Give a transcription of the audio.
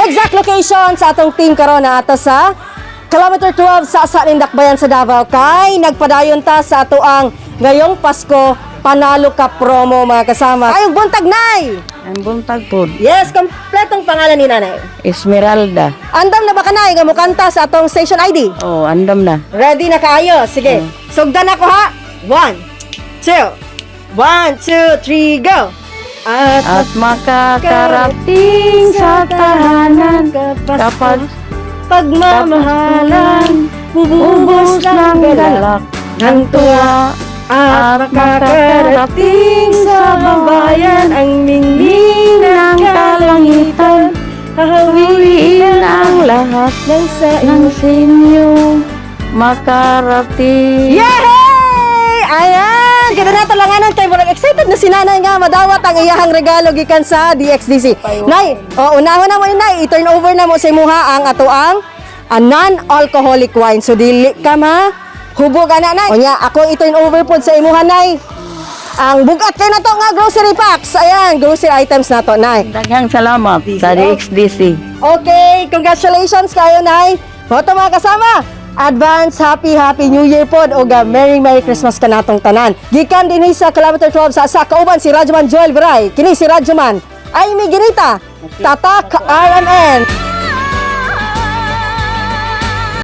Exact location sa atong team karon na ato sa Kilometer 12 sa Nindakbayan sa Davao kay nagpadayon ta sa ato ang ngayong Pasko Panalo Ka promo, mga kasama. Ayong buntag, Nay! Ang buntag po. Yes, kompletong pangalan ni Nanay? Esmeralda. Andam na ba ka, Nay, nga mukanta sa atong station ID? Oh, andam na. Ready na kaayo? Sige. Sugdan ako ha. One, two, one, two, three, go! At makakarating sa tahanan kapag pagmamahalan, bububos ubos ng galak ng tuwa at makakarating sa babayan ang ningning ng kalangitan. Hahawiin Hawiin ang lahat ng sa ng sinyo makarating. Yay! Ayan! Ganda na talanganan kay murag excited na si nanay nga madawat ang iyahang regalo gikan sa DXDC. Nay, oh, unahon na mo ni Nay, i-turn over na mo sa imuha ang ato ang non-alcoholic wine. So dili ka ma hubog ana, Nay. Unya, ako i-turn over pod sa imuha, Nay. Ang bugat kay na to nga grocery packs. Ayan, grocery items na to, Nay. Daghang salamat sa DXDC. Okay, congratulations kayo, Nay. Moto, mga kasama. Advance happy happy New Year pod ug Merry Merry Christmas kanatong tanan. Gikan dinhi sa Kilometer 12 sa kauban si Radyoman Joel Viray. Kini si Radyoman Ay Ginita. Tatak RMN.